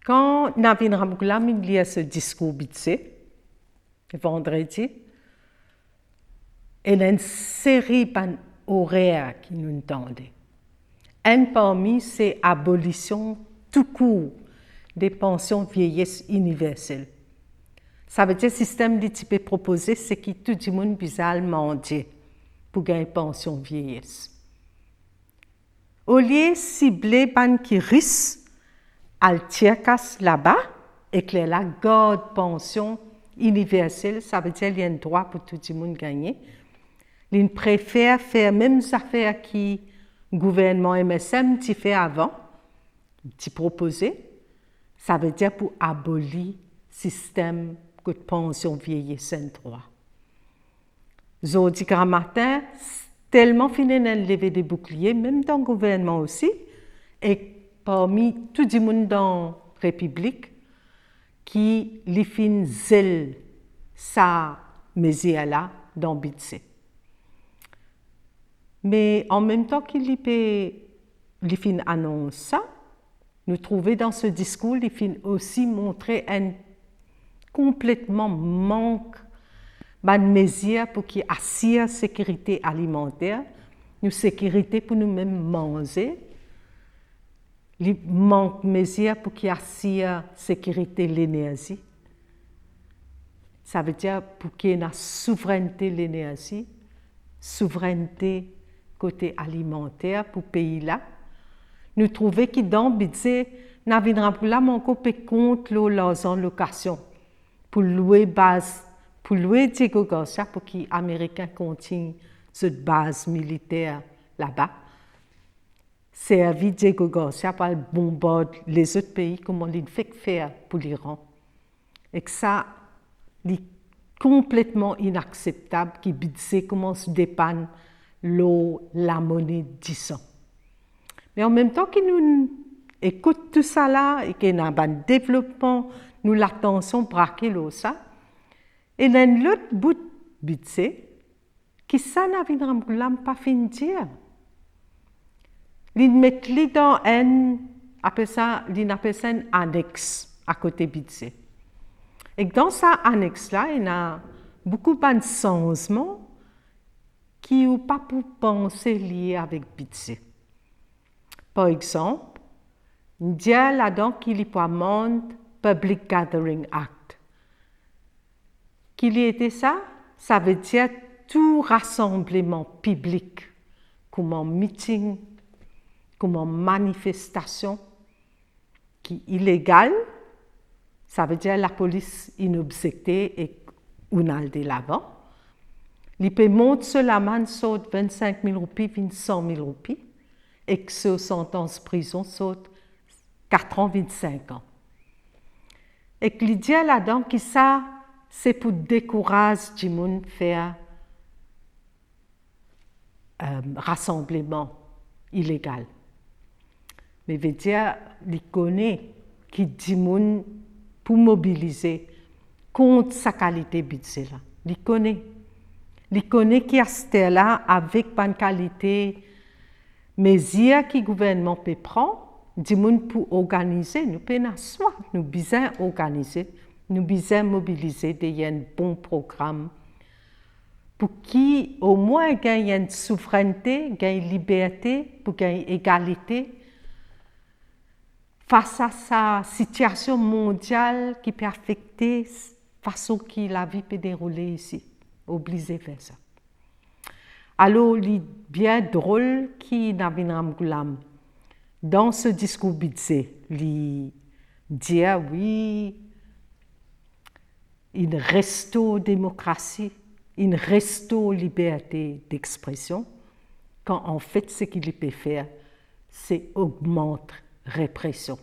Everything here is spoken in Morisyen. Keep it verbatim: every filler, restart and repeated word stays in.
Kan Navin Ramgoolam inn lir so diskour bidze, vandredi, ena enn seri bann orer ki nou'nn tande. Enn parmi se abolision toukour de pansion vieyes iniversel. Savedir sistem li ti pe propoze, se ki tou dimoun bizin al mandie pou gagn pansion vieyes. Olie sible bann ki ris, al tir kas laba, ek lerla gard pansion iniversel, savedir li enn drwa pou tou dimoun gagne. Li'nn prefer fer mem zafer ki gouvernman M S M ti fer avan, ti propoze, savedir pou aboli sistem kot pansion vieyes enn drwa. Zordi gramatin, telman finn ena enn leve de bouklie, mem dan gouvernman osi, ek parmi tou dimoun dan Repiblik, ki li finn zel sa mezir la dan bidze. Me anmemtan ki li pe, li finn anons sa, nou trouve dan so diskour, li finn osi montre enn konpletman mank bann mezir pou ki asir sekirite alimanter, nou sekirite pou nou mem manze, li mank mezir pou ki asir sekirite lenerzi. Savedir pou ki ena souvrennte lenerzi, souvrennte kote alimanter pou pei la. Nou trouve ki dan bidze, Navin Ramgoolam ankor pe kont lor larzan lokasion pou lwe baz, pou lwe Diego Garcia pou ki Amerikin kontign zot baz militer laba. Servi Diego Garcia pou al bonbard lezot pei kouma li'nn fek fer pou Liran. Ek sa, li konpletman inakseptab ki bidze koumans depann lor lamone disan. Me anmemtan ki nou ekout tou sala e ki ena bann devlopman, nou latansion brake lor sa. Ena enn lot bout bidze, ki sa Navin Ramgoolam pa finn dir. Li'nn met li dan enn, apel sa, li'nn apel sa enn anex akote bidze. Ek dan sa anex la, ena boukou bann sanzman ki ou pa pou panse lie avek bidze. Par exanp, dir ladan ki li pou amand Public Gathering Act. Ki li ete sa? Savedir tou rasanbleman piblik, kouma miting, kouma manifestasion ki ilegal, savedir lapolis inn obzekte ek ou'nn al delavan. Li pe mont so lamann sort vinn-sink mil roupi vinn san mil roupi, ek so santans prizon sort kat an vinn sink an. Ek li dir ladan ki sa se pou dekouraz dimoun fer, eh, rasanbleman ilegal. Me vedir li kone ki dimoun pou mobilize kont sa kalite bidze la. Li kone. Li kone ki aster la, avek bann kalite mezir ki gouvernman pe pran, dimoun pou organize, nou pena swa, nou bizin organize, nou bizin mobilize deryer enn bon program pou ki omwin gagn enn souvrennte, gagn liberte, pou gagn egalite fas a sa sitiasion mondial ki pe afekte fason ki lavi pe deroule isi. Oblize fer sa. Alor, li bien drol ki Navin Ramgoolam, dan so diskour bidze, li dir, wi, inn restor demokrasi, inn restor liberte dexpresion, kan anfet seki li pe fer, se ogmant represion.